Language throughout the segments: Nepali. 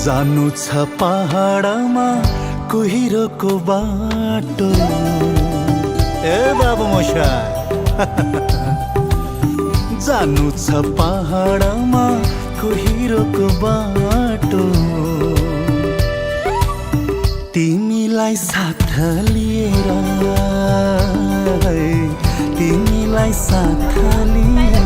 जानु छ पहाडमा कुहिरोको बाटो ए बाबु मशाय जानु छ पहाडमा कुहिरोको बाटो तिमीलाई साथ लिएर तिमीलाई साथ लिएर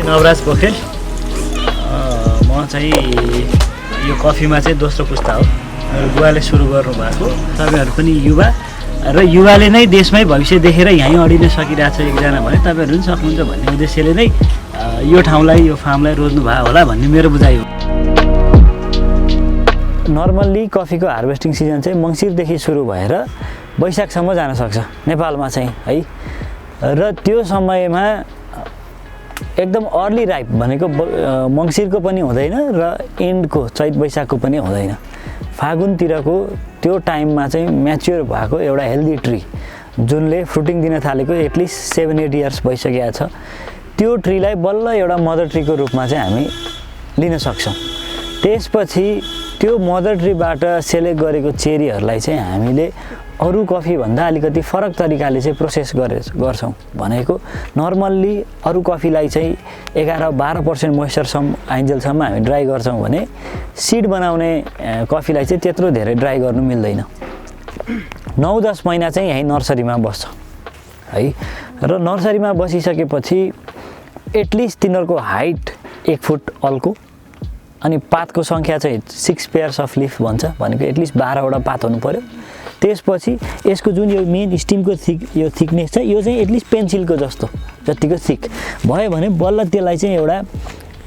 नवराज पोखरेल म चाहिँ यो कफीमा चाहिँ दोस्रो पुस्ता हो। बुवाले सुरु गर्नुभएको, तपाईँहरू पनि युवा र युवाले नै देशमै भविष्य देखेर यहीँ अडिन सकिरहेको छ एकजना भने तपाईँहरू पनि सक्नुहुन्छ भन्ने उद्देश्यले नै यो ठाउँलाई यो फार्मलाई रोज्नु भयो होला भन्ने मेरो बुझाइ हो। नर्मल्ली कफीको हार्भेस्टिङ सिजन चाहिँ मङ्सिरदेखि सुरु भएर वैशाखसम्म जान सक्छ नेपालमा चाहिँ है। र त्यो समयमा एकदम अर्ली राइप भनेको मङ्सिरको पनि हुँदैन र एन्डको चैत वैशाखको पनि हुँदैन। फागुनतिरको त्यो टाइममा चाहिँ म्याच्योर भएको एउटा हेल्दी ट्री जुनले फ्रुटिङ दिन थालेको एटलिस्ट 7-8 इयर्स भइसकेको छ, त्यो ट्रीलाई बल्ल एउटा मदर ट्रीको रूपमा चाहिँ हामी लिन सक्छौँ। त्यसपछि त्यो मदर ट्रीबाट सेलेक्ट गरेको चेरीहरूलाई चाहिँ हामीले अरू कफीभन्दा अलिकति फरक तरिकाले चाहिँ प्रोसेस गर्छौँ। भनेको नर्मल्ली अरू कफीलाई चाहिँ 11-12% मोइस्चरसम्म आइन्जेलसम्म हामी ड्राई गर्छौँ भने सिड बनाउने कफीलाई चाहिँ त्यत्रो धेरै ड्राई गर्नु मिल्दैन। 9-10 महिना चाहिँ यहीँ नर्सरीमा बस्छ है। र नर्सरीमा बसिसकेपछि एटलिस्ट तिनीहरूको हाइट 1 फुट अल्को अनि पातको सङ्ख्या चाहिँ 6 पेयर्स अफ लिफ भन्छ, भनेको एटलिस्ट 12वटा पात हुनु पऱ्यो। त्यसपछि यसको जुन यो मेन स्टिमको यो थिकनेस छ यो चाहिँ एटलिस्ट पेन्सिलको जस्तो जतिको थिक भयो भने बल्ल त्यसलाई चाहिँ एउटा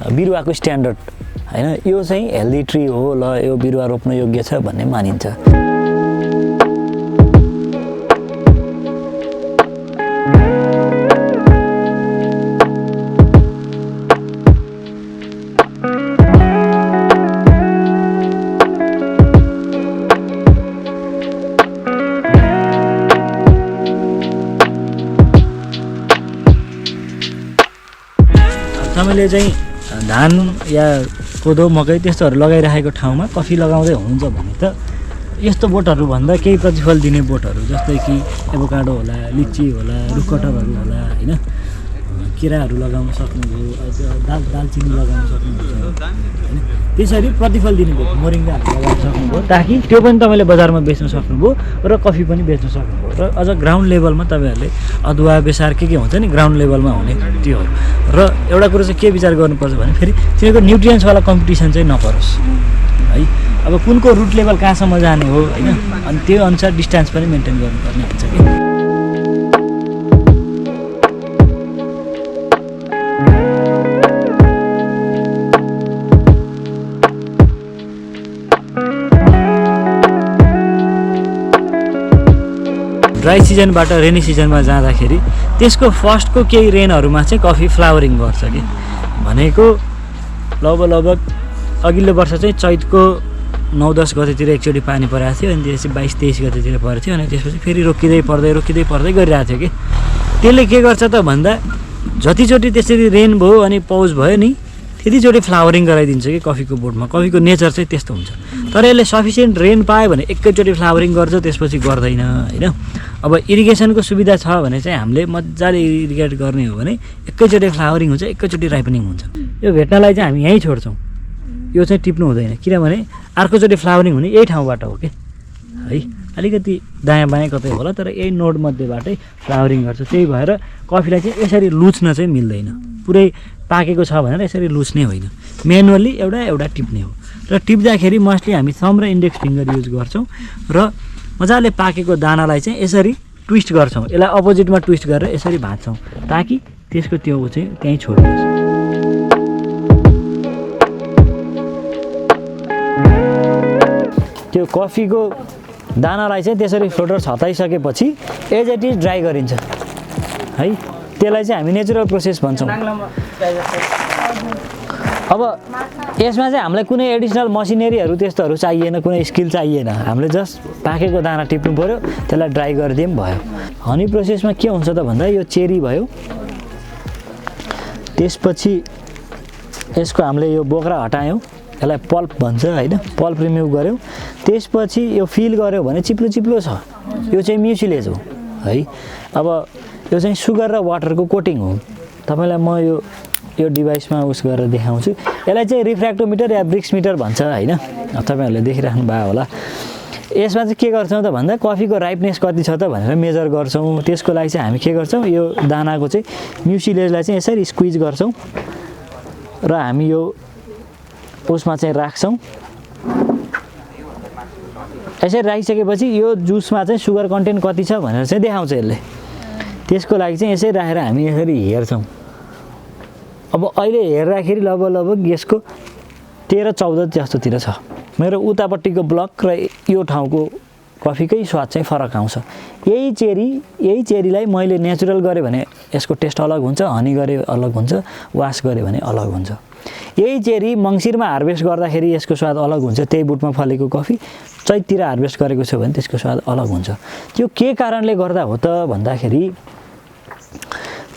बिरुवाको स्ट्यान्डर्ड होइन, यो चाहिँ हेल्दी ट्री हो, ल यो बिरुवा रोप्न योग्य छ भन्ने मानिन्छ। तपाईँले चाहिँ धान या कोदो मकै त्यस्तोहरू लगाइरहेको ठाउँमा कफी लगाउँदै हुनुहुन्छ भने त यस्तो बोटहरूभन्दा केही प्रतिफल दिने बोटहरू जस्तै कि एभोकाडो होला, लिची होला, रुखकटहरहरू होला होइन, केराहरू लगाउन सक्नुभयो, दालचिनी लगाउन सक्नुहुन्छ होइन, त्यसरी प्रतिफल दिने बोट मोरिङ्गाहरू लगाउन सक्नुभयो ताकि त्यो पनि तपाईँले बजारमा बेच्न सक्नुभयो र कफी पनि बेच्न सक्नुभयो। र अझ ग्राउन्ड लेभलमा तपाईँहरूले अदुवा बेसार के हुन्छ नि ग्राउन्ड लेभलमा हुने त्यो हो। र एउटा कुरो चाहिँ के विचार गर्नुपर्छ भने फेरि तिनीहरूको न्युट्रियन्सवाला कम्पिटिसन चाहिँ नपरोस् है। अब कुनको रुट लेभल कहाँसम्म जाने हो होइन, अनि त्यो अनुसार डिस्टेन्स पनि मेन्टेन गर्नुपर्ने हुन्छ कि। ड्राई सिजनबाट रेनी सिजनमा जाँदाखेरि त्यसको फर्स्टको केही रेनहरूमा चाहिँ कफी फ्लावरिङ गर्छ कि, भनेको लगभग अघिल्लो वर्ष चाहिँ चैतको 9-10 गतेतिर एकचोटि पानी परेको थियो अनि त्यसपछि 22-23 गतेतिर परेको थियो अनि त्यसपछि फेरि रोकिँदै पर्दै गरिरहेको थियो कि। त्यसले के गर्छ त भन्दा जतिचोटि त्यसरी रेन भयो अनि पाउज भयो नि त्यतिचोटि फ्लावरिङ गराइदिन्छ कि कफीको बोटमा। कफीको नेचर चाहिँ त्यस्तो हुन्छ। तर यसले सफिसियन्ट रेन पायो भने एकैचोटि फ्लावरिङ गर्छ, त्यसपछि गर्दैन होइन। अब इरिगेसनको सुविधा छ भने चाहिँ हामीले मजाले इरिगेट गर्ने हो भने एकैचोटि फ्लावरिङ हुन्छ, एकैचोटि राइपनिङ हुन्छ। यो भेट्नलाई चाहिँ हामी यहीँ छोड्छौँ। यो चाहिँ टिप्नु हुँदैन किनभने अर्कोचोटि फ्लावरिङ हुने यही ठाउँबाट हो कि है अलिकति दायाँ बायाँ कतै होला तर यही नोडमध्येबाटै फ्लावरिङ गर्छ त्यही भएर कफीलाई चाहिँ यसरी लुच्न चाहिँ मिल्दैन पुरै पाकेको छ भनेर यसरी लुच्ने होइन म्यानुअली एउटा टिप्ने हो र टिप्दाखेरि मोस्टली हामी थम्ब र इन्डेक्स फिङ्गर युज गर्छौँ र मजाले पाकेको दानालाई चाहिँ यसरी ट्विस्ट गर्छौँ यसलाई अपोजिटमा ट्विस्ट गरेर यसरी भाँच्छौँ ताकि त्यसको त्यो चाहिँ त्यहीँ छोड्नुहोस् त्यो कफीको दानालाई चाहिँ त्यसरी फिल्टर छताइसकेपछि एज इट इज ड्राई गरिन्छ है त्यसलाई चाहिँ हामी नेचुरल प्रोसेस भन्छौँ अब यसमा चाहिँ हामीलाई कुनै एडिसनल मसिनरीहरू त्यस्तोहरू चाहिएन कुनै स्किल चाहिएन हामीले जस्ट पाकेको दाना टिप्नु पऱ्यो त्यसलाई ड्राई गरिदिए पनि भयो हनी प्रोसेसमा के हुन्छ त भन्दा यो चेरी भयो त्यसपछि यसको हामीले यो बोक्रा हटायौँ यसलाई पल्प भन्छ होइन पल्प रिमुभ गऱ्यौँ त्यसपछि यो फिल गऱ्यो भने चिप्लो चिप्लो छ यो चाहिँ म्युसिलेज हो है अब यो चाहिँ सुगर र वाटरको कोटिङ हो तपाईँलाई म यो डिभाइसमा उस गरेर देखाउँछु यसलाई चाहिँ रिफ्र्याक्टोमिटर या ब्रिक्स मिटर भन्छ होइन तपाईँहरूले देखिराख्नु भयो होला यसमा चाहिँ के गर्छौँ त भन्दा कफीको राइपनेस कति छ त भनेर मेजर गर्छौँ त्यसको लागि चाहिँ हामी के गर्छौँ यो दानाको चाहिँ म्युसिलेजलाई चाहिँ यसरी स्क्विज गर्छौँ र हामी यो उसमा चाहिँ राख्छौँ यसरी राखिसकेपछि यो जुसमा चाहिँ सुगर कन्टेन्ट कति छ भनेर चाहिँ देखाउँछ यसले त्यसको लागि चाहिँ यसरी राखेर हामी यसरी हेर्छौँ अब अहिले हेर्दाखेरि लगभग यसको 13-14 जस्तोतिर छ मेरो उतापट्टिको ब्लक र यो ठाउँको कफीकै स्वाद चाहिँ फरक आउँछ यही चेरीलाई मैले नेचुरल गरेँ भने यसको टेस्ट अलग हुन्छ हनी गरेँ अलग हुन्छ वास गरेँ भने अलग हुन्छ यही चेरी मङ्सिरमा हार्भेस्ट गर्दाखेरि यसको स्वाद अलग हुन्छ त्यही बुटमा फलेको कफी चैततिर हार्भेस्ट गरेको छ भने त्यसको स्वाद अलग हुन्छ त्यो के कारणले गर्दा हो त भन्दाखेरि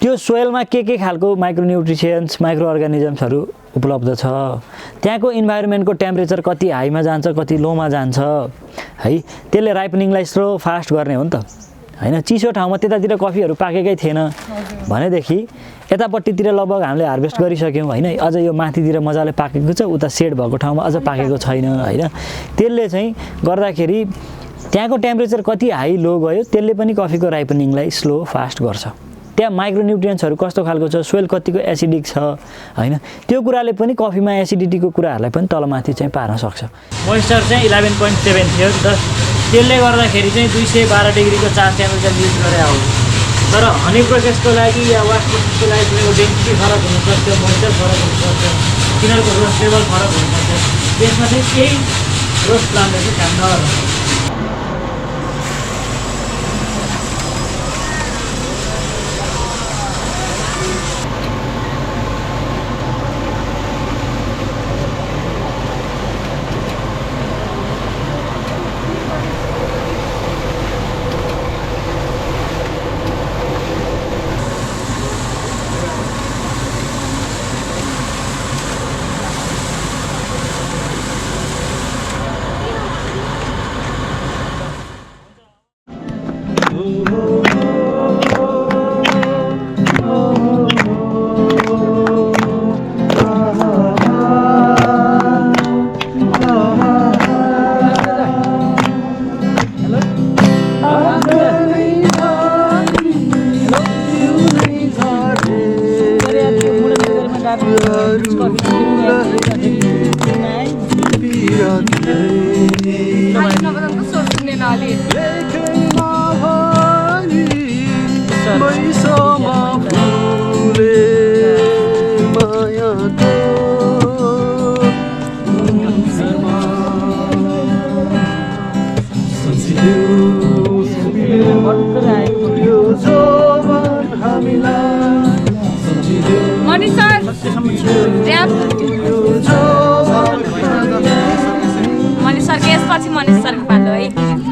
त्यो सोइलमा के खालको माइक्रोन्युट्रिसन्स माइक्रो अर्गानिजम्सहरू उपलब्ध छ त्यहाँको इन्भाइरोमेन्टको टेम्परेचर कति हाईमा जान्छ कति लोमा जान्छ है त्यसले राइपनिङलाई स्लो फास्ट गर्ने हो नि त हैन चिसो ठाउँमा त्यतातिर कफीहरू पाकेकै थिएन भनेदेखि यतापट्टितिर लगभग हामीले हार्भेस्ट गरिसक्यौँ हैन अझ यो माथितिर मजाले पाकेको छ उता सेड भएको ठाउँमा अझ पाकेको छैन हैन त्यसले चाहिँ गर्दाखेरि त्यहाँको टेम्परेचर कति हाई लो गयो त्यसले पनि कफीको राइपनिङलाई स्लो फास्ट गर्छ त्यहाँ माइक्रोन्युट्रियन्ट्सहरू कस्तो खालको छ सोइल कतिको एसिडिक छ हैन त्यो कुराले पनि कफीमा एसिडिटीको कुराहरूलाई पनि तलमाथि चाहिँ पार्न सक्छ मोइस्चर चाहिँ 11.7 थियो त्यसले गर्दाखेरि चाहिँ 212 डिग्रीको चार्ज टेम्परेचर युज गरे हो तर हनी प्रोसेसको लागि या वास प्रोसेसको लागि कुनै डेन्सिटी फरक हुनसक्छ मोइस्चर फरक हुनसक्छ तिनीहरूको रोस्ट लेभल फरक हुनसक्छ त्यसमा चाहिँ केही रोस्ट प्लान्टले चाहिँ काम नगर्छ मनिष सर यसपछि मनिष सरको पालो है